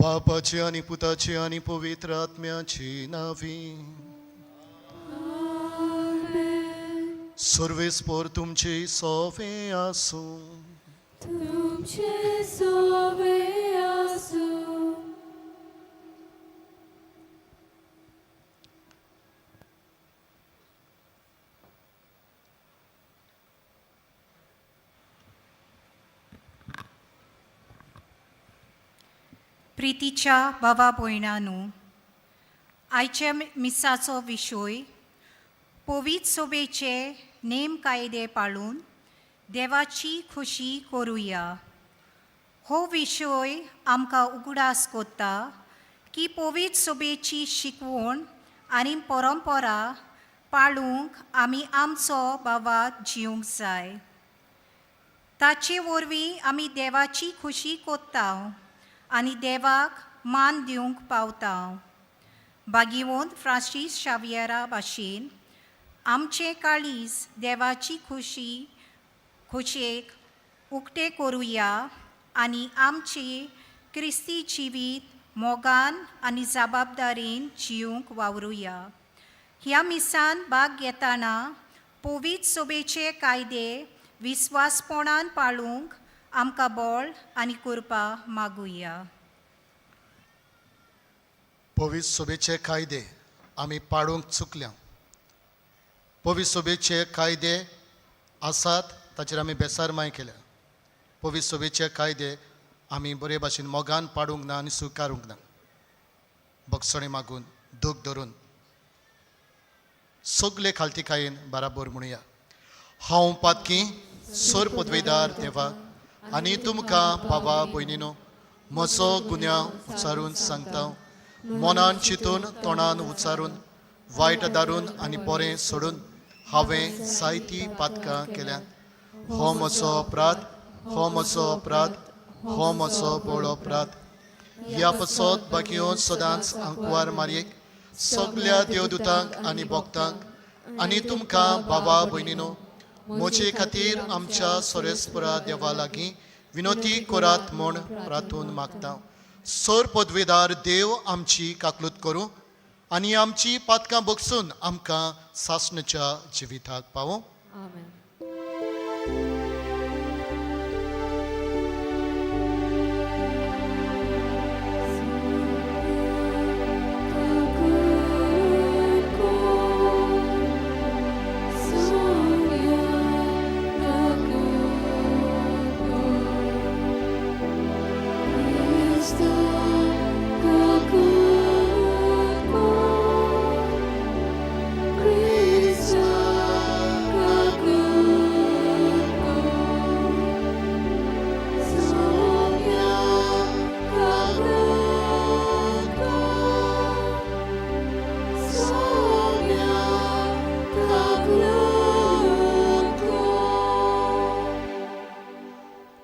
बापाची आनी पुताची आनी पवित्र आत्म्याची नावी. सर्वेस्पोर तुमची सोवे आसूं. तुमचे सोवे आसूं. प्रितीच्या भावा भयणानू, आयच्या मिसाचो विशय पवित्र सोबेचे नेम कायदे पाळून देवाची खुशी करुया. हो विशय आमकां उगडास कोत्ता की पवित्र सोबेची शिकवण आनी परंपरा पाळूंक आमी आमचो बाबा जिवंक जाय. ताचे वरवीं आमी देवाची खुशी कोत्ता आनी देवाक मान दिवंक पावता. बागीवंत फ्रांसीस शावियरा भाशेन आमचें काळीज देवाची खुशी खोशयेक उक्तें करुया आनी आमचें क्रिस्ती जिवीत मोगान आनी जबाबदारीन जिवंक वावरुया. ह्या मिसान भाग घेतना पवित्र सोबेचे कायदे विस्वासपणान पाळूंक आमकां बळ आनी कृपा मागुया. पवित्र सोबेचे कायदे आमी पाळूंक चुकल्या. पवित्र सोबेचे कायदे आसात ताचेर आमी बेसारमाय केल्या. पवित्र सोबेचे कायदे आमी बरे भाशेन मोगान पाडूंक ना आनी स्विकारूंक ना. बगसणे मागून दूख धरून सगले खालतीकायेन बराबर म्हणुया. हांव पातकी सर पदवेदार देवा आनी तुमकां बाबा भयणीनो म्हजो गुन्यांव उच्चारून सांगता. मनान चिंतून तोंडान उच्चारून वायट दारून आनी बरें सोडून हांवें जायतीं पातकां केल्यांत. हो म्हजो अपराध, हो म्हजो अपराध, हो म्हजो बळो अपराध. ह्या पसत बाकियो सदांच आंकवार मारयेक सगल्या देवदूतांक आनी भक्तांक आनी तुमकां बाबा भयणीनो म्हजे खातीर आमच्या सोरेस्परा देवा लागीं विनोती करात म्हूण प्रार्थून मागता. सर पदवेदार देव आमची काकलूत करूं आनी आमची पातकां बगसून आमकां सासणच्या जिविताक पावों. आमेन.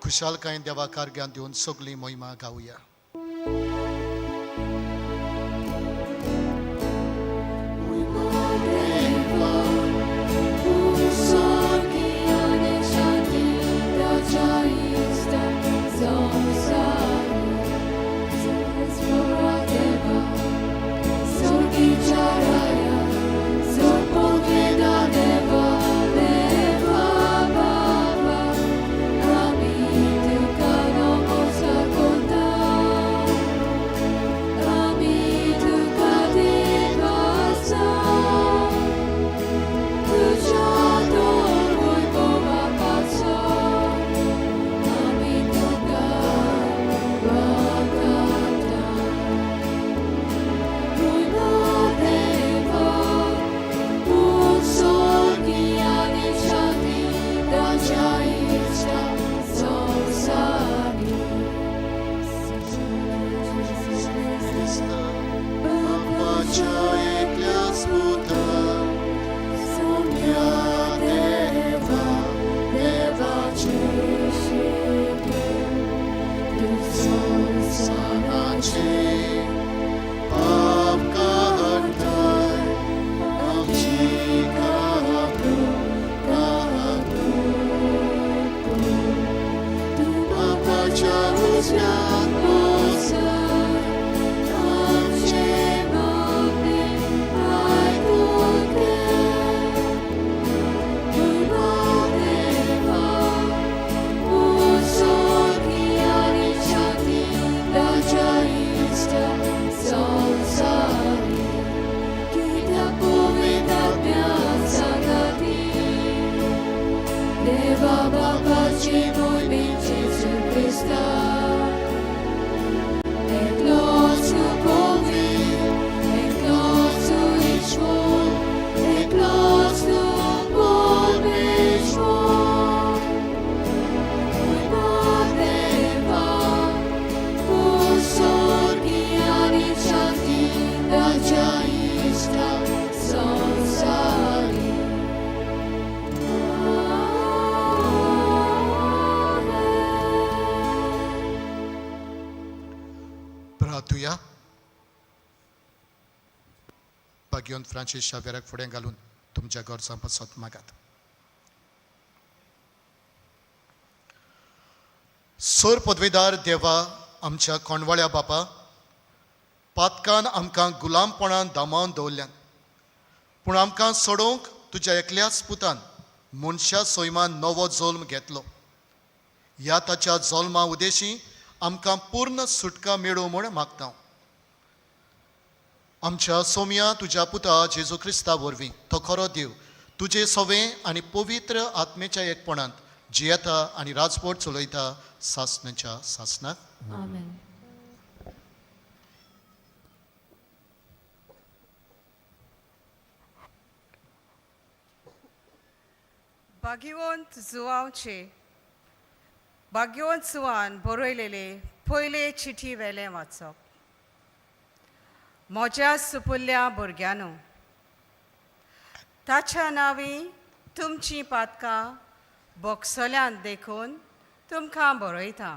खुशालकायेन देवा कारग्यान दिवन सगळी मोहिमा गावया. प्रार्थुया. भाग्योन फ्रांसीस शाव्यराक फुडें घालून तुमच्या गरजां पासत मागात. सोर पदवेदार देवा, आमच्या कोंडवाळ्या बापा, पातकान आमकां गुलामपणान दामावन दवरल्यान, पूण आमकां सोडोवंक तुज्या एकल्याच पुतान मनशा सैमान नवो जल्म घेतलो. ह्या ताच्या जल्मा उदेशी आमकां पूर्ण सुटका मेळूं म्हूण मागता. आमच्या सोम्या तुज्या पुता जेजू क्रिस्ता वरवीं, तो खरो देव, तुजे सवे आनी पवित्र आत्मेच्या एकपणांत जियेता आनी राजपोट चलयता सासणाच्या सासणाक. आमेन. भाग्यवंत जुवांवचे भाग्यवंत जुवान बरयलेले पयले चिठी वेलें वाचप. म्हज्या सुपुल्ल्या भुरग्यांनो, ताच्या नांवी तुमचीं पातकां बोगसल्यांत देखून तुमकां बरयता.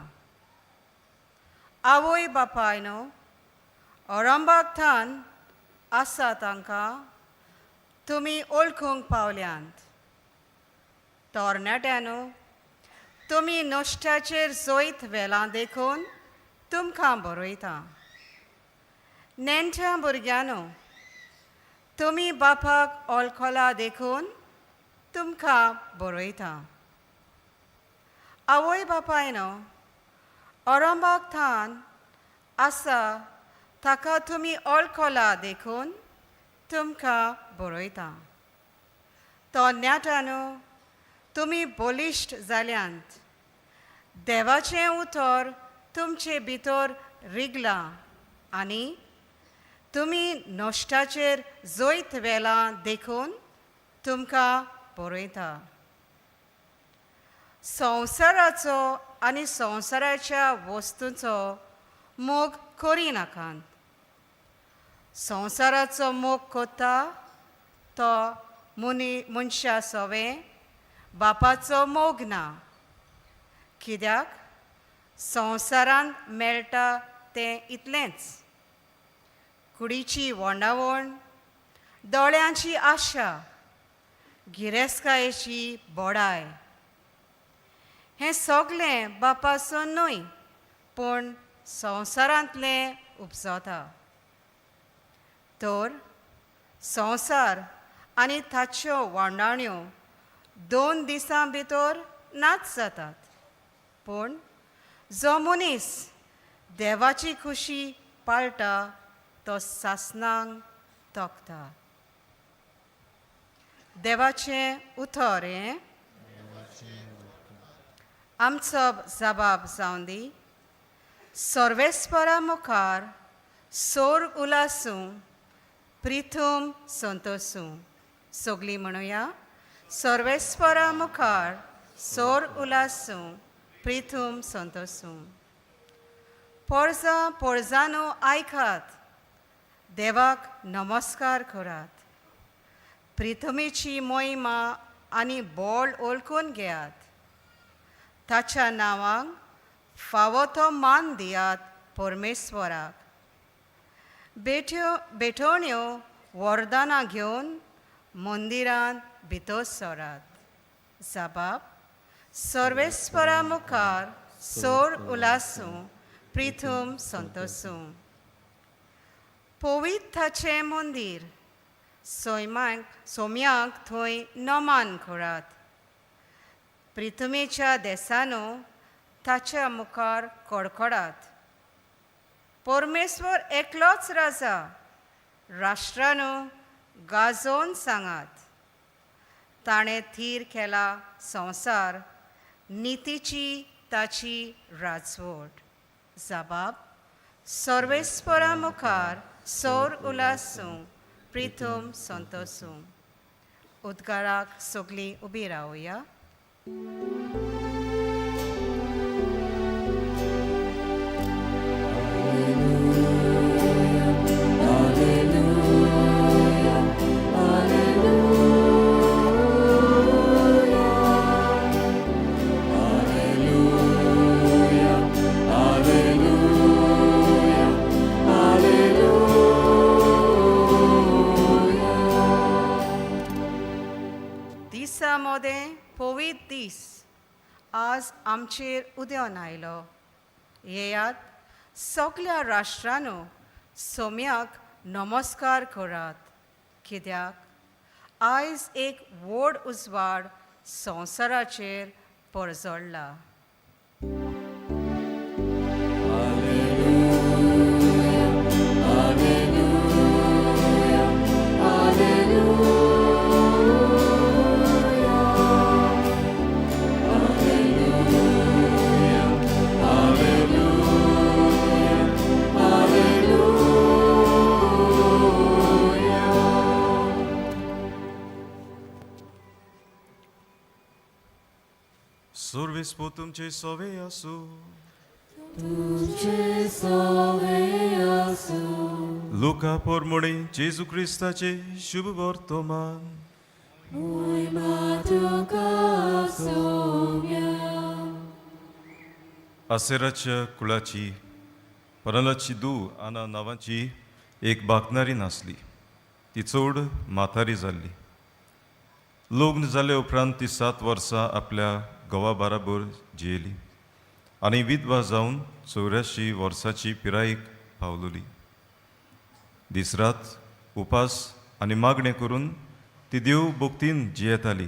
आवय बापायनो औरंबाग थान आसा तांकां तुमी वळखूंक पावल्यांत. तरणाट्यानो, तुमी नश्ट्याचेर जैत व्हेलां देखून तुमकां बरयता. नेण्ट्या भुरग्यांनो, तुमी बापाक वळखला देखून तुमकां बरयता. आवय बापायनो औरंबाग थान आसा ताका तुमी वळखला देखून तुमकां बरयता. तरणाट्यांनो, तुमी बलिश्ट जाल्यांत. देवाचें उतर तुमचे भितर रिगलां आनी तुमी नश्टाचेर जैत व्हेलां देखून तुमकां बरयता. संवसाराचो आनी संवसाराच्या वस्तूंचो मोग करिनाकात. संवसाराचो मोग करता तो मनशा सवें बापाचो मोग ना. कित्याक संवसारांत मेळटा तें इतलेंच, कुडीची वोंडावण, दोळ्यांची आशा, गिरेस्तकायेची बोडाय, हें सगलें बापासून न्हय पूण संवसारांतलें उपजता. तर संवसार आनी ताच्यो वांडाण्यो 2 दिसां भितर नाच जातात, पूण जो मनीस देवाची खुशी पाळटा तो सासणांक तोखता. देवाचें उतर हें आमचो जबाब जावन दी. सर्वेस्परा मुखार सोर्ग उलासूं, प्रिथूम संतोसूं. सगलीं म्हणुया, सर्वेस्परा मुखार सोर्ग उलासूं, प्रिथूम संतोसूं. पोरजां पोरजांनो आयकात, देवाक नमस्कार करात. प्रिथुमेची मोहिमा आनी बोल वळखून घेयात. ताच्या नांवांक फावो तो मान दियात परमेश्वराक. भेटवण्यो वरदानां घेवन मंदिरांत भितर सरात. जबाब सर्वेस्परा मुखार सोर उलासूं, प्रिथूम संतोसूं. पवित्राचें मंदीर सैमाक सोम्याक थंय नमान करात. प्रिथुमेच्या देसानो ताच्या मुखार कडकडात. परमेश्वर एकलोच राजा, राष्ट्रानो गाजोवन सांगात. ताणें थीर केला संवसार, नितीची ताची राजवट. जबाब सर्वेस्परा मुखार सोर उलासूं, प्रिथूम संतोसूं. उद्गाराक सगलीं उबी रावया. Alleluia, Alleluia, आमचेर उदेवन आयलो. येयात सगल्या राष्ट्रांनो सोम्याक नमस्कार करात, कित्याक आयज एक व्हड उजवाड संवसाराचेर परजळ्ळा. सुर्विस्पो तुमचे सोवे आसूं. तुमचे सोवे आसूं. लुका पोरमोणे जेजू क्रिस्ताचे शुभ वर्तमान. मोहिमा तुका सोम्या. आसेराच्या कुळाची परलाची दू आना नांवाची एक बागनारी नासली. ती चड म्हातारी जाल्ली. लग्न जाले उपरांत ती 7 वर्सां आपल्या घोवा बराबर जियेली आनी विधवा जावन 84 वर्साची पिरायेक पावलोली. दीस रात उपास आनी मागणें करून ती देव भक्तीन जियेताली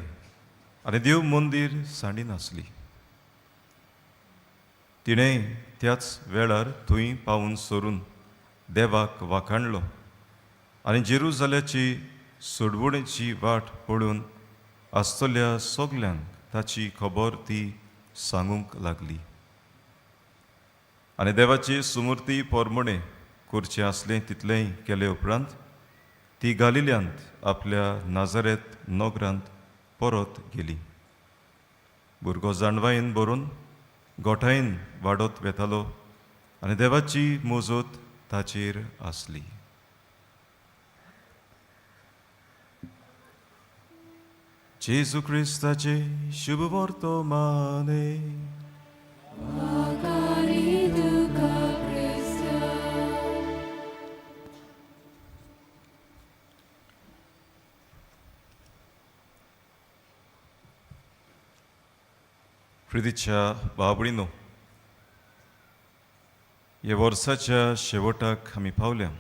आनी देव मंदीर सांडिनासली. तिणें त्याच वेळार थंय पावून सरून देवाक वाखाणलो आनी जेरुजाल्याची सोडवणेची वाट पळोवन आसतल्या सगल्यांक ताची खबर ती सांगूंक लागली. आनी देवाची सुमूर्ती पोरमोणें करचें आसलें तितलेंय केले उपरांत ती गालिल्यांत आपल्या नाजारेत नगरांत परत गेली. भुरगो जाणवायेन भरून गोठायेन वाडत वेतालो आनी देवाची मोजत ताचेर आसली. जेजू क्रिस्ताचे शुभ वर्तमाने. वाखाणी तुका क्रिस्ता. प्रितीच्या बाबडीनो, ह्या वर्साच्या शेवटाक आमी पावल्या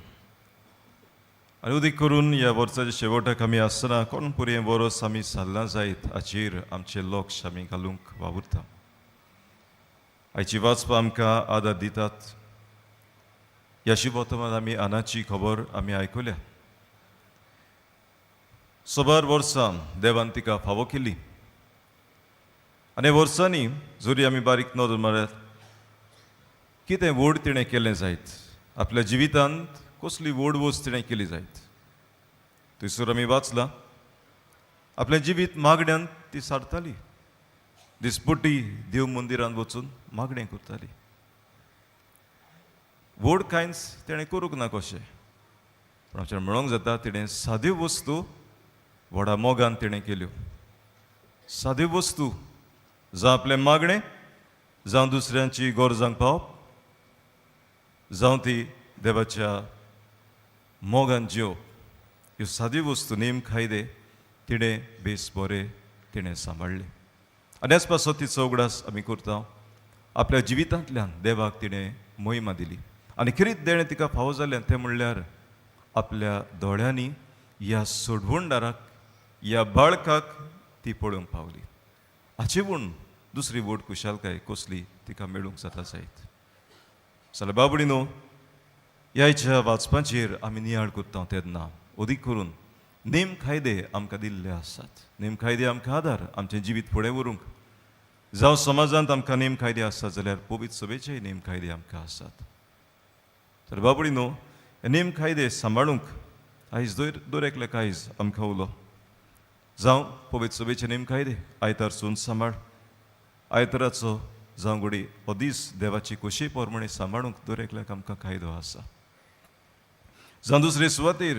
आनी उदीक करून ह्या वर्साच्या शेवटाक आमी आसतना कोण पुरी हें वर्स आमी सारलां जायत हाचेर आमचें लक्ष आमी घालूंक वावुरता. आयची वाचपां आमकां आदार दितात. ह्या शिवोतमान आमी आनाची खबर आमी आयकुल्या. साबार वर्सां देवान तिका फावो केली आनी वर्सांनी जरी आमी बारीक नदर मारत कितें व्हड तिणें केलें जायत, आपल्या जिवितांत कसली व्हड वस्त तिणें केली जायत, थंयसर आमी वाचलां आपलें जिवीत मागण्यांत ती सारताली. दिसपट्टी देव मंदिरांत वचून मागणें करताली. व्हड कांयच तिणें करूंक ना कशें, पूण आमचें म्हणूंक जाता तिणें साद्यो वस्तू व्हडा मोगान तिणें केल्यो. साद्यो वस्तू जावं आपलें मागणें, जावं दुसऱ्यांची गरजांक पावप, जावं ती देवाच्या मोगान जियोवप, ह्यो साद्यो वस्तू नेम कायदे तिणें बेस बरे तिणें सांबाळ्ळे. आनी ह्याच पासत तिचो उगडास आमी करता. आपल्या जिवितांतल्यान देवाक तिणें मोहिमा दिली आनी खेरीत देणें तिका फावो जालें तें म्हणल्यार आपल्या दोळ्यांनी ह्या सोडवणदाराक, ह्या बाळकाक ती पळोवंक पावली. हाचे पूण दुसरी व्हड खुशालकाय कसली तिका मेळूंक जाता जायत. जाल्यार बाबडी न्हू, ह्या वाचपाचेर आमी नियाळ करता तेन्ना अदीक करून नेम कायदे आमकां दिल्ले आसात. नेम कायदे आमकां आदार आमचें जिवीत फुडें व्हरूंक. जावं समाजांत आमकां नेम कायदे आसात जाल्यार पवित्र सभेचेय नेम कायदे आमकां आसात. तर बाबडी न्हू, हे नेम कायदे सांबाळूंक आयज दर एकल्याक आयज आमकां उलो. जावं पवित्र सभेचे नेम कायदे आयतार सून सांबाळ, आयताराचो जावं घडी हो दीस देवाची खोशी प्रमाणे सांबाळूंक दर एकल्याक आमकां कायदो आसा. जावं दुसरे सुवातेर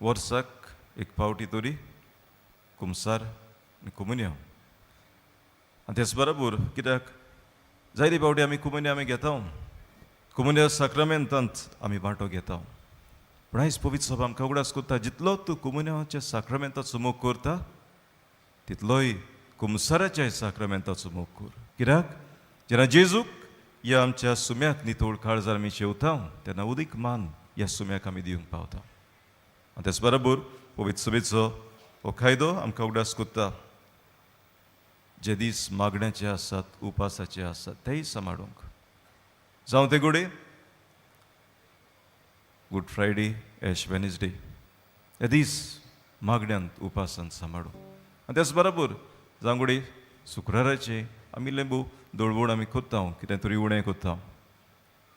वर्साक एक फावटी तरी कुमसार आनी कुमुन्यांव, आनी तेच बरोबर कित्याक जायते फावटी आमी कुमुन्या आमी घेता, कुमुन्या साक्रामेंतांत आमी वांटो घेता. पूण आयज पवित्र सभा आमकां उगडास करता, जितलो तूं कुमुन्याच्या साक्रामेंताचो मोग करता तितलोय कुमसाराच्या साक्रामेंताचो मोग कर. कित्याक जेन्ना जेजूक ह्या आमच्या सुम्याक नितळ काळजार आमी शेवता तेन्ना उदीक मान ह्या सुम्याक आमी दिवंक पावता. आनी तेच बरोबर पवित्र सभेचो हो कायदो आमकां उगडास करता, जे दीस मागण्याचे आसात, उपासाचे आसात, तेय सांबाळूंक. जावं ते गुडे गुड फ्रायडे, एश वेनसडे, हे दीस मागण्यांत उपासान सांबाळूं. आनी त्याच बरोबर जावं गुडे शुक्राराचे आमी लेंबू दळवण आमी करता, कितें तरी उणें करता.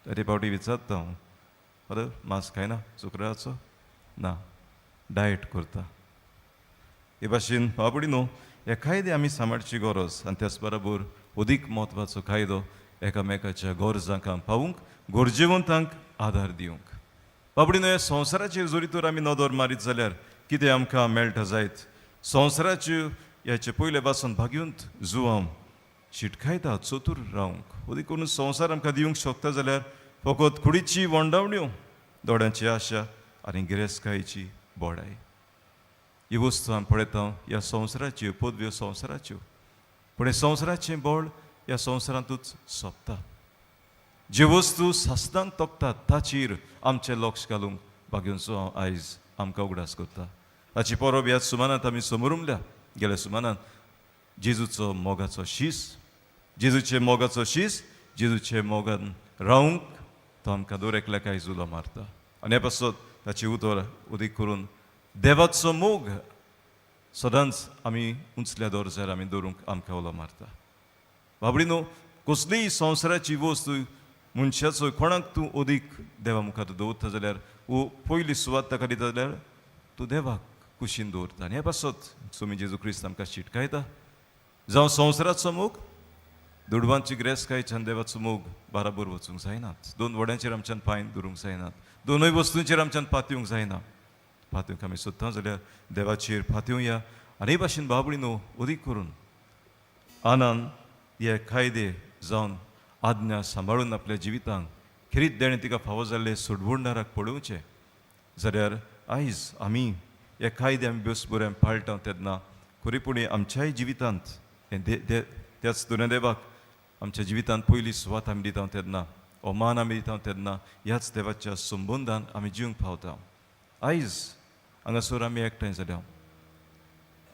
ते फावटी विचारता हांव, फादर मांस खायना शुक्राराचो? ना, डायट करता. हे भाशेन बाबडी न्हू हे कायदे आमी सांबाळची गरज. आनी त्याच बरोबर अदीक म्हत्वाचो कायदो एकामेकाच्या गरजांक पावूंक, गरजेवंतांक आदार दिवंक. बाबडी न्हू ह्या संवसाराचेर जरी तर आमी नदर मारीत जाल्यार कितें आमकां मेळटा जायत, संवसाराच्यो ह्याचे पयले पासून भागयूंत जुवांव शिटकायता चतूर रावंक. अदीक करून संवसार आमकां दिवंक शकता जाल्यार फकत कुडीची वंडावण्यो, दोळ्यांची आशा आनी गिरेस्तकायेची बोडाय. ही वस्तू आमी पळयता ह्या संवसाराच्यो, पदव्यो संवसाराच्यो, पूण हे संवसाराचें बळ ह्या संवसारांतूच सोंपता. ज्यो वस्तू सासणांक तोखतात ताचेर आमचें लक्ष घालूंक भाग्यांचो हांव आयज आमकां उगडास करता. ताची परब ह्या सुमानांत आमी समरुमल्या. गेल्या सुमानांत जेजूचो मोगाचो शीस, जेजूचे मोगाचो शीस, जेजूचे मोगान रावंक तो आमकां दर एकल्याक आयज उलो मारता. आनी हे पासत ताची उतर उदीक करून देवाचो मोग सदांच आमी उंचल्या दर्जार आमी दवरूंक आमकां उलो मारता. बाबडी न्हू कसलीय संवसाराची वस्तू मनशाचो कोणाक तूं अदीक देवा मुखार दवरता जाल्यार वो पयली सुवात ताका दिता जाल्यार तूं देवाक कुशीन दवरता. आनी हे पासत स्वामी जेजू क्रिस्त आमकां शिटकायता, जावं संवसाराचो मोग, दुडवांची गिरेस्तकायेच्यान देवाचो मोग बाराबर वचूंक जायनात. दोन वड्यांचेर आमच्यान पांय धरूंक जायनात, दोनूय वस्तूंचेर आमच्यान पातयेवंक जायना. पातयेवंक आमी सोदता जाल्यार देवाचेर पातयेवया. आनी हे भाशेन बाबडी न्हू अदीक करून आनंद हे कायदे जावन आज्ञा सांबाळून आपल्या जिवितांक खेरीत देणें तिका फावो जाल्लें सोडवणदाराक पळोवचें जाल्यार आयज आमी हे कायदे आमी बेस बरें पाळटा तेन्ना खरेपणी आमच्याय जिवितांत हें त्याच दोनूय देवाक आमच्या जिवितांत पयली सुवात आमी दिता तेन्ना, हो मान आमी दिता तेन्ना ह्याच देवाच्या संबंदान आमी जिवंक पावता. आयज हांगासर आमी एकठांय जाल्या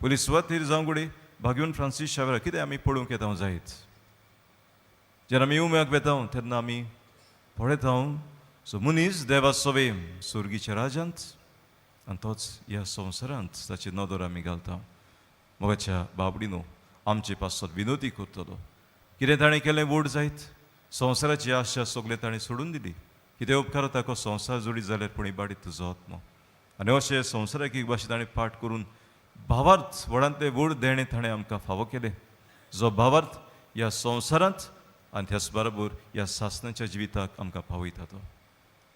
पयली सुवातेर जावं गुडे भाग्योन फ्रांसीस शावेरा कितें आमी पळोवंक येता जायत. जेन्ना आमी उम्याक वेता तेन्ना आमी पळयता सो मनीस देवा सोवे सुर्गीच्या राजांत आनी तोच ह्या संवसारांत ताची नदर आमी घालता. मोगाच्या बाबडी न्हू आमचे पासत विनोदी करतलो कितें ताणें केलें व्हड जायत, संवसाराची आशा सगळें ताणें सोडून दिली. कितें उपकार ताका संवसार जोडीत जाल्यार पूण इबाडीत तुजो आत्मो. आनी अशें संवसाराक एक भाशेन ताणें पाठ करून भावार्थ व्हडांतलें व्हड देणें ताणें आमकां फावो केलें, जो भावार्थ ह्या संवसारांत आनी त्याच बरोबर ह्या सासणाच्या जिविताक आमकां पावयता तो.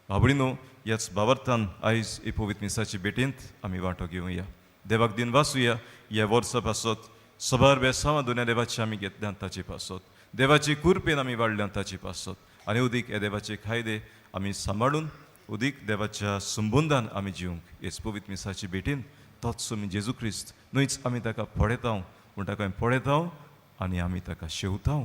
बाबडी न्हू ह्याच भावार्थान आयज ही पवित्र मिसाचे भेटेंत आमी वांटो घेवया. देवाक दिन वाचुया. ह्या वर्सा पासत सबार बेसांवां दोन्या देवाची आमी घेतल्यात ताचे पासत, देवाची कुरपेन आमी वाडल्यात ताचे पासत, आनी उदीक ह्या देवाचे कायदे आमी सांबाळून उदीक देवाच्या संबंदान आमी जिवंक हेच पवित्र मिसाचे भेटेन तोच आमी जेजू क्रिस्त न्हयच आमी ताका पळयता, पूण ताका आमी पळयता आनी आमी ताका शेवता.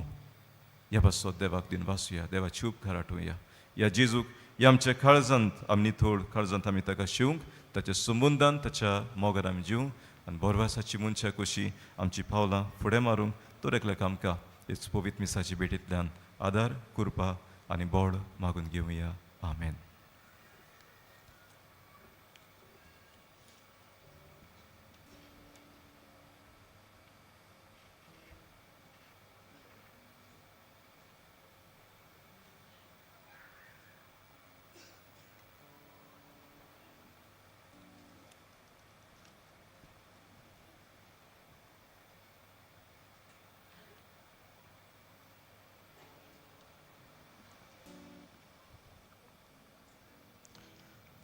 ह्या पासत देवाक दिन वाचुया, देवाची उपकार आठोवया. ह्या जेजूक ह्या आमच्या काळजांत आमी नितळ काळजांत आमी ताका शेवंक, ताच्या संबंदान ताच्या मोगान आमी जिवंक आनी बोरवासाची मनशां कशी आमची पावलां फुडें मारूंक तर एकल्याक आमकां हेच पवित्र मिसाची भेटींतल्यान आदार, कृपा आनी बळ मागून घेवया. आमेन.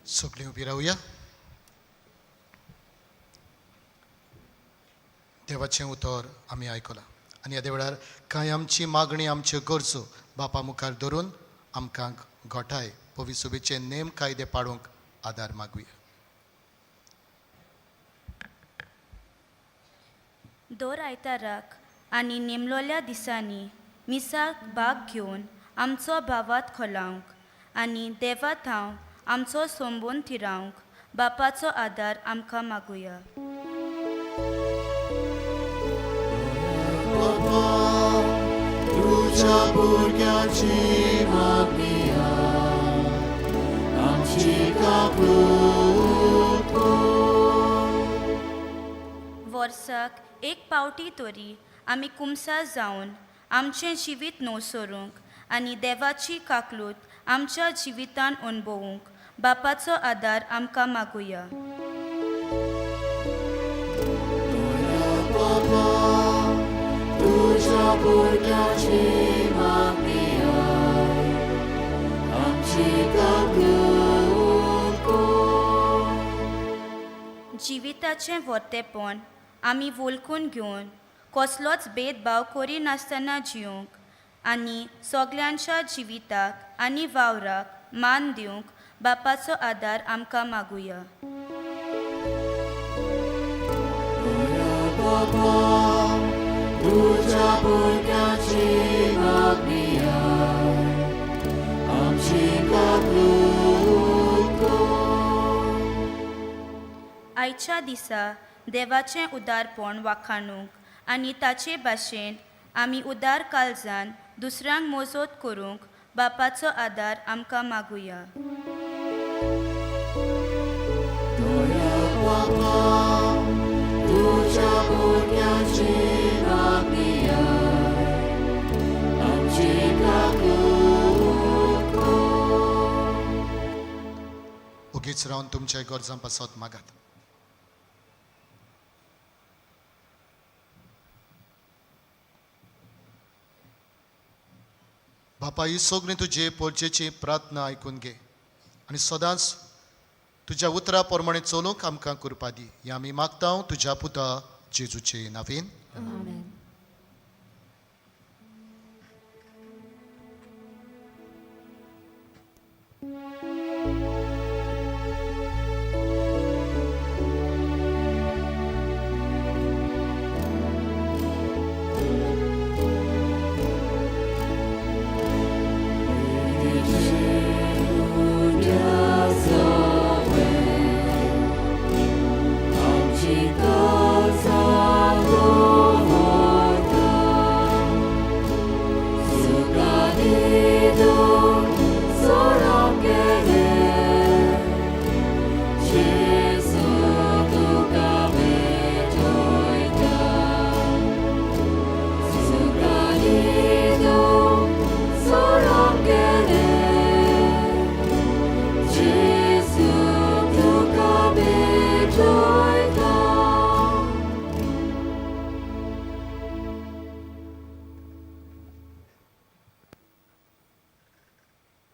सगळीं उबी रावया. देवाचें उतर आमी आयकलां आनी ह्या वेळार कांय आमची मागणी, आमच्यो गरजो बापा मुखार धरून आमकां घोटाय पवित्र सभेचे नेम कायदे पाळूंक आदार मागुया. दर आयताराक आनी नेमलोल्या दिसांनी मिसाक भाग घेवन आमचो भावात खोलावंक आनी देवा थाव आमचो सोंबून थिरावंक बापाचो आदार आमकां मागुया. तुज्या भुरग्याची मागणी आमची काकूत वर्साक एक पावटी तरी आमी कुमसार जावन आमचें जिवीत नवसरूंक आनी देवाची काकलूत आमच्या जिवितान अणभवूंक बापाचो आदार आमकां मागुया. तुज्या भुरग्याची मागणी आमची काकूत जिविताचें व्हरतेपण आमी वळखून घेवन कसलोच भेदभाव करिनासतना जिवंक आनी सगल्यांच्या जिविताक आनी वावराक मान दिवंक बापाचो आदार आमकां मागुया. तुज्या भुरग्याची मागणी आमची काकूत आयच्या दिसा देवाचें उदारपण वाखाणूंक आनी ताचे भाशेन आमी उदार काळजान दुसऱ्यांक मोजोत करूंक बापाचो आदार आमकां मागुया. तुज्या भुरग्याची मागणी आमची काकूत ओगीच रावन तुमच्या गरजां पासत मागात. बापा, ही सगळी तुजे पोरचेची प्रार्थना आयकून घे आनी सदांच तुज्या उतरा प्रमाणे चलूंक आमकां कृपा दी. हें आमी मागता तुज्या पुता जेजूचे नांवेन. आमेन.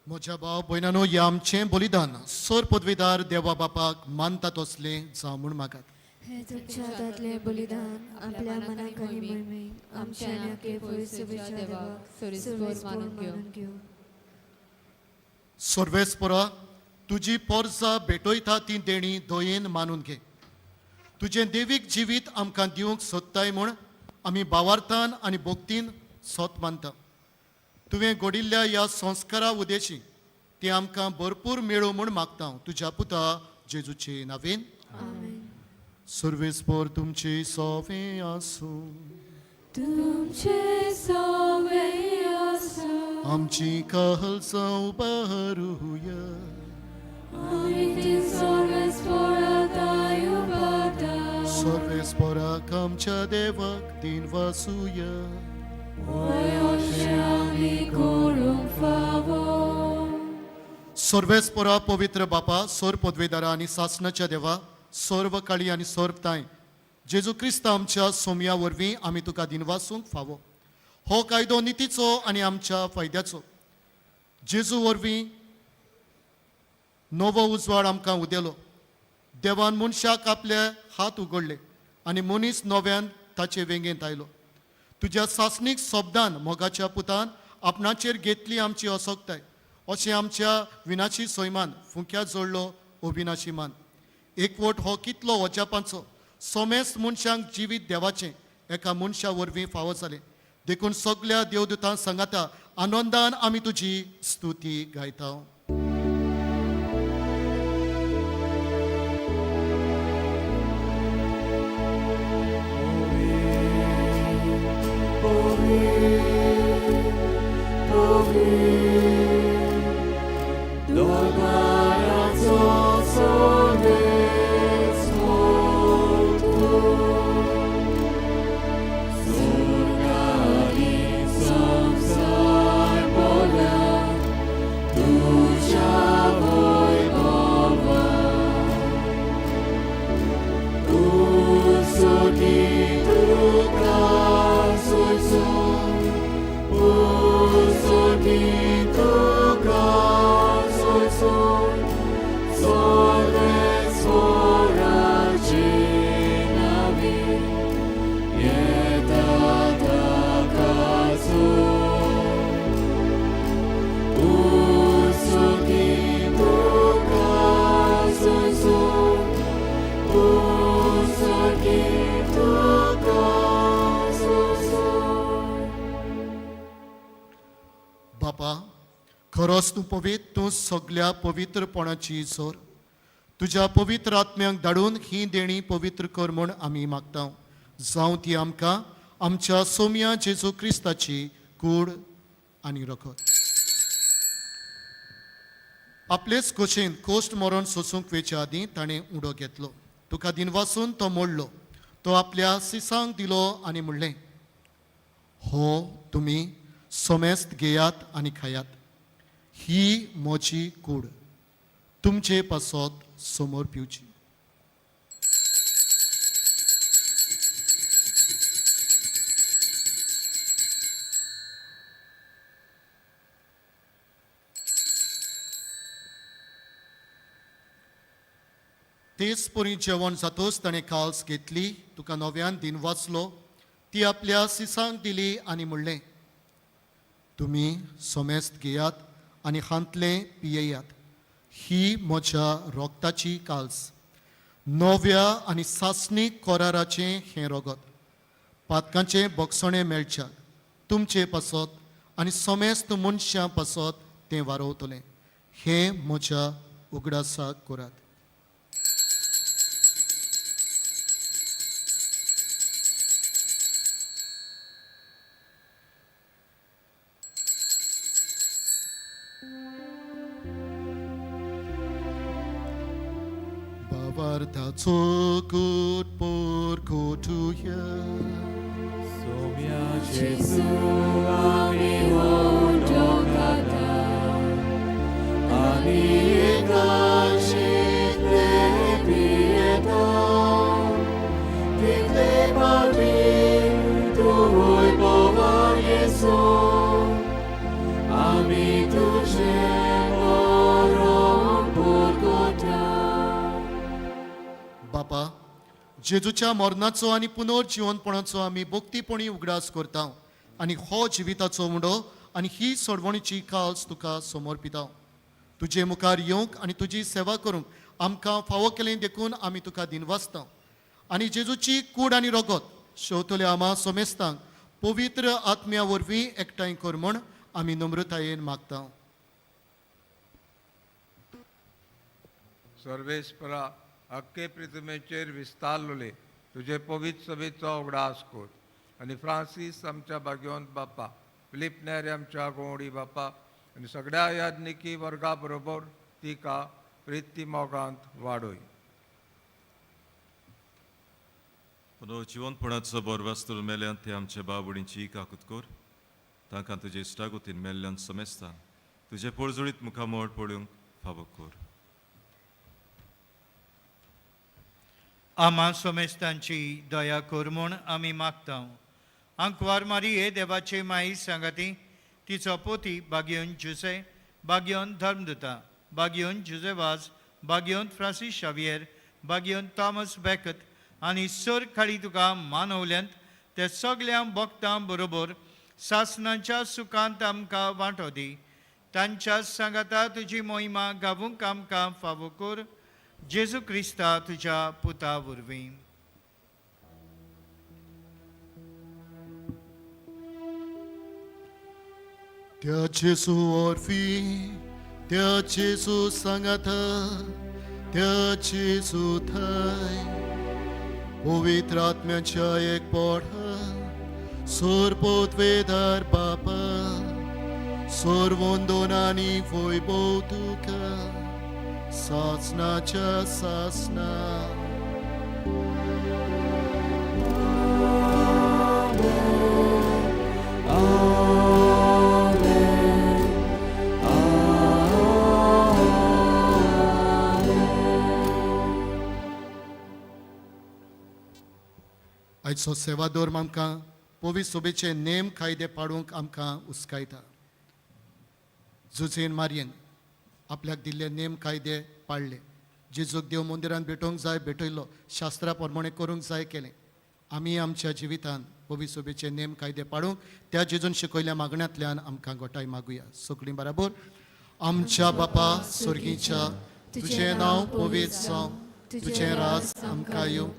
म्हज्या भाव भयणानो, हें आमचें बलिदान सर पदवीदार देवा बापाक मानता तसलें जावं म्हूण मागात. हे तुमच्या हातांतलें बलिदान आपल्या मनाक आनी मोहिमेक आमच्या आनी आखे पवित्र देवाक सर्वेस्पोर मानून घेवं. सर्वेस्परा, तुजी पोरसां भेटयता ती देणी दयेन मानून घे. तुजें देवीक जिवीत आमकां दिवंक सोदताय म्हूण आमी भावार्थान आनी भक्तीन सोत मानता. तुवें घडिल्ल्या ह्या संस्कारा उदेशी ती आमकां भरपूर मेळूं म्हूण मागता तुज्या पुता जेजूचे नांवेन. आमेन. सर्वेस्पोर तुमची सोवे आसूं. तुमचे सवे आसूं. आमची कहल जावं बरुया. आमी ती सर्वेस्पोरा उबाता. सर्वेस्पोराक आमच्या देवाक दिन वासुया. होय अशें आमी करूंक फावो. सर्वेस्पोरा पवित्र बापा, सोर पदवेदारा आनी सासणाच्या देवा, सर्व काळी आनी सर्व ताय जेजू क्रिस्त आमच्या सोमया वरवीं आमी तुका दिनवासूंक फावो. हो कायदो नितीचो आनी आमच्या फायद्याचो. जेजू वरवीं नवो उजवाड आमकां उदेलो. देवान मनशाक आपले हात उगडले आनी मनीस नव्यान ताचे वेंगेंत आयलो. तुज्या सासणीक शब्दान मोगाच्या पुतान आपणाचेर घेतली आमची असक्ताय. अशें आमच्या विनाशी सैमान फुंक्या जोडलो अविनाशी मान. एकवट हो कितलो अजापांचो. सोमेस्त मनशांक जिवीत देवाचें एका मनशा वरवीं फावो जालें. देखून सगल्या देवदूतां सांगाता आनंदान आमी तुजी स्तुती गायता. बापा, खरोच तूं पवित्र, तूं सगल्या पवित्रपणाची जोर. तुज्या पवित्र आत्म्यांक धाडून ही देणी पवित्र कर म्हूण आमी मागता. जावं ती आमकां आमच्या सोम्या जेजू क्रिस्ताची कूड आनी रगत. आपलेच खोशेन कोश्ट मरण सोसूंक वेच्या आदीं ताणें उडो घेतलो. तुका दिनवासून तो मोडलो. तो आपल्या सिसांक दिलो आनी म्हणलें, हो तुमी समेस्त घेयात आनी खायात. ही म्हजी कूड तुमचे पासत समोर पिवची. तेच परी जेवण जातोच ताणें काल्स घेतली, तुका नव्यान दिन वाचलो, ती आपल्या सिसांक दिली आनी म्हणलें, तुमी समेस्त घेयात आनी हांतलें पियेयात. ही म्हज्या रोगताची काल्स, नव्या आनी सासणीक कराराचें हें रगत, पातकांचें बोगसणें मेळच्याक तुमचे पासत आनी समेस्त मनशां पासत तें वारोवतलें. हें म्हज्या उगडासाक करात. भावार्थाचो कूट पोरकोटुया. सोम्या जेजू आमी उडो खाता आनी एकाशितले पियेता, तितले पावटी तूंय बोवाळ येसो, आमी तुजें मरण पुरकोटा. बापा, जेजूच्या मरणाचो आनी पुनर्जिवनपणाचो आमी भक्तीपणी उगडास करता आनी हो जिविताचो मुंडो आनी ही सोडवणीची काल्स तुका समर्पिता. तुजे मुखार येवंक आनी तुजी सेवा करूंक आमकां फावो केलें देखून आमी तुका दिनवासता. आनी जेजूची कूड आनी रगत शेवतल्या आमा सोमेस्तांक पवित्र आत्म्या वरवीं एकठांय कर म्हूण आमी नम्रतायेन मागता. सर्वेस्परा, अख्खे पृथ्वीचेर विस्तारलेले तुजे पवित्र सभेचो उगडास कर आनी फ्रांसीस आमच्या भाग्यवंत बापा, फिलीप नेरी आमच्या गोवडी बापा आनी सगळ्या याज्ञिकी वर्गा बरोबर तिका प्रिती मोगांत वाडय. पुनर्जिवनपणाचो बोरवास्तूर मेल्यान ते आमच्या बाबडींची काकूत कर. तांकां तुजे इश्टागतीन मेल्ल्यान समेस्तान तुजे पोळजुळीत मुखामळ पळोवंक फावो कर. आमा सोमेस्तांची दया कर म्हूण आमी मागता. आंकवार मारी देवाचे माई सांगाती तिचो पोती बागयोन जुसे, बागयोन धर्मदूता, बागयोन जुजेवाज, बागयोन फ्रांसीस शावियर, बागयोन थॉमस बेकत आनी सर खाली तुका मानवल्यांत ते सगल्या भक्तां बरोबर सासणाच्या सुखांत आमकां वांटो दी. तांच्या सांगाता तुजी मोहिमा गावूंक आमकां फावो कर. जेजू क्रिस्ता तुज्या पुता वरवीं. त्या जेजू वरवीं, त्या जेजू सांगाता, त्या जेजू थंय पवित्र आत्म्याच्या एक पोटा सोरपोतवेदार बापा सोरवंदोनानी वैभव तुका सासनाच्या सासना. आयचो सेवाधर्म आमकां पवित्र सोबेचे नेम कायदे पाडूंक आमकां उस्कायता. जुझेन मारयेन आपल्याक दिल्ले नेम कायदे पाळ्ळे. जेजूक देव मंदिरान भेटोवंक जाय भेटयलो, शास्त्रा प्रमाणे करूंक जाय केलें. आमी आमच्या जिवितान पवित्र सोबेचे नेम कायदे पाडूंक त्या जेजून शिकयल्या मागण्यांतल्यान आमकां गोठाय मागुया. सगळीं बराबर. आमच्या बापा स्वर्गीच्या, तुजें नांव पवित्र जावं, तुजें राज आमकां येवं,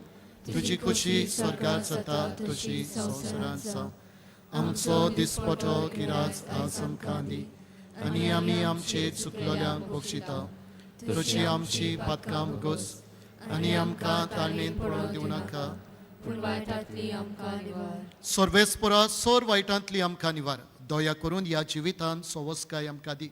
तुजी खुशी स्वर्गार जाता तशी संवसारांत जावं. आमचो दिसपटो किराज आज आमकां दी आनी आमी आमचे चुकलोल्यांक बक्षिता तशी आमची पातकां गोस आनी आमकां ताळणेन पडोवंक दिवं नाका, पूण वायटांतली आमकां निवार. सर्वेस्परा सोर वायटांतली आमकां निवार. दया करून ह्या जिवितान सवस्काय आमकां दी.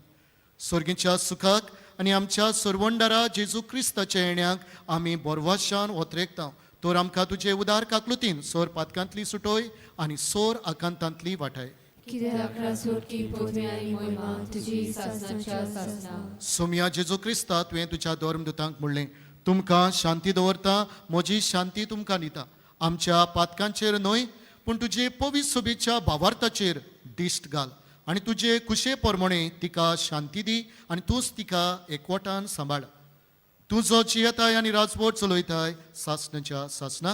स्वर्गीच्या सुखाक आनी आमच्या सरवंडारा जेजू क्रिस्ताच्या येण्याक आमी बोरवाशान ओतरेकता. तर आमकां तुजे उदार काकलुतीन सोर पातकांतली सुटोय आनी सोर आकांतांतली वाटाय. कित्याक राजवटकी पदवी आनी मोहिमा तुजी सासनाच्या सासना. सोमया जेजू क्रिस्ता, तुवें तुज्या धर्मदूतांक म्हणलें, तुमकां शांती दवरता, म्हजी शांती तुमकां दिता. आमच्या पातकांचेर न्हय पूण तुजे पवित्र सोबेच्या भावार्थाचेर दिश्ट घाल आनी तुजे कुशे प्रमाणे तिका शांती दी आनी तूंच तिका एकवटान सांबाळ. तूं जो जियेताय आनी राजवट चलयताय सासनाच्या सासना.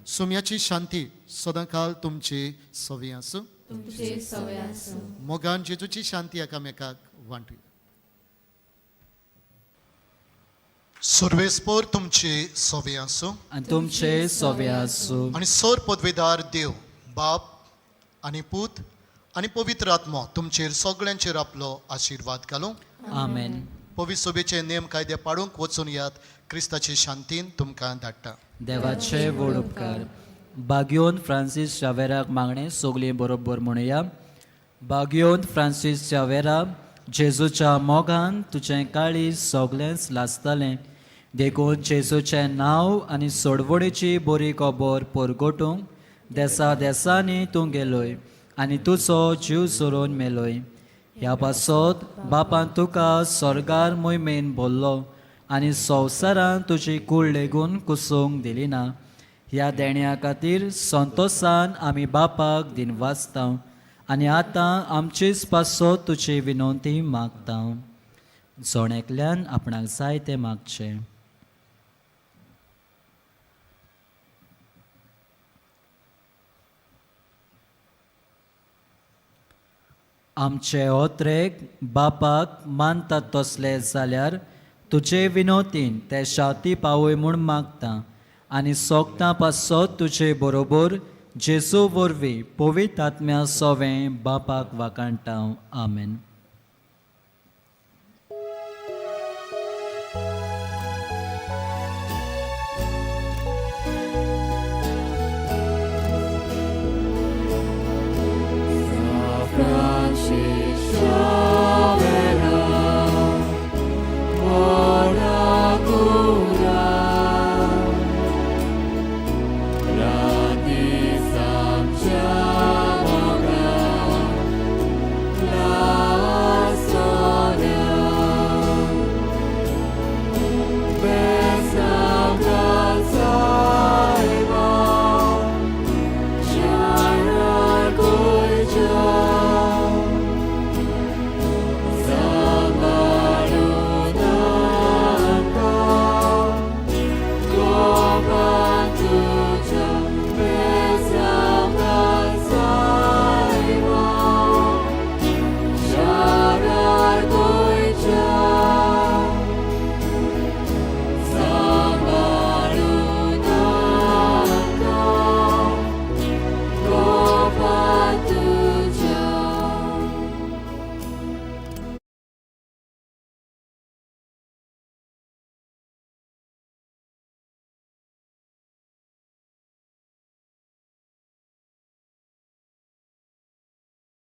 सोम्याची शांती सदांकाल तुमची सवी आसूं. तुमचे सवय आसूं. मोगान जेजूची शांती एकामेकाक वांटुया. सर्वेस्पोर तुमचे सवे आसूं आनी तुमचे सवे आसूं. आनी सोर पदवेदार देव बाप आनी पूत आनी पवित्र आत्मो तुमचेर सगळ्यांचेर आपलो आशिर्वाद घालूं. आमेन. पवित्र सोबेचे नेम कायदे पाडूंक वचून यात. क्रिस्ताचे शांतीन तुमकां धाडटा. देवाचे व्हड उपकार. बाग्योन फ्रांसीस शावेराक मागणें सगळीं बरोबर म्हणुया. बाग्योन फ्रांसीस शावेरा, जेजूच्या मोगान तुजें काळीज सगळेंच लासतालें, देखून जेजूचें नांव आनी सोडवणीची बरी खबर परगटूंक देसा देसांनी तूं गेलोय आनी तुजो जीव सोडून मेलोय. ह्या पासत बापान तुका स्वर्गार मोहिमेन भरलो आनी संवसारान तुजी कूड लेगून कुसूंक दिली ना. ह्या देण्या खातीर संतोसान आमी बापाक दिनवासता आनी आतां आमचेच पासत तुजी विनंती मागता. जण एकल्यान आपणाक जाय तें मागचें. आमचे ओत्रेक बापाक मानतात तसले जाल्यार तुजे विनोतीन ते शांती पावय म्हूण मागता आनी सोगतां पासत तुजे बरोबर जेजू वरवीं पवित्र आत्म्या सोवें बापाक वाखाणटा. आमेन.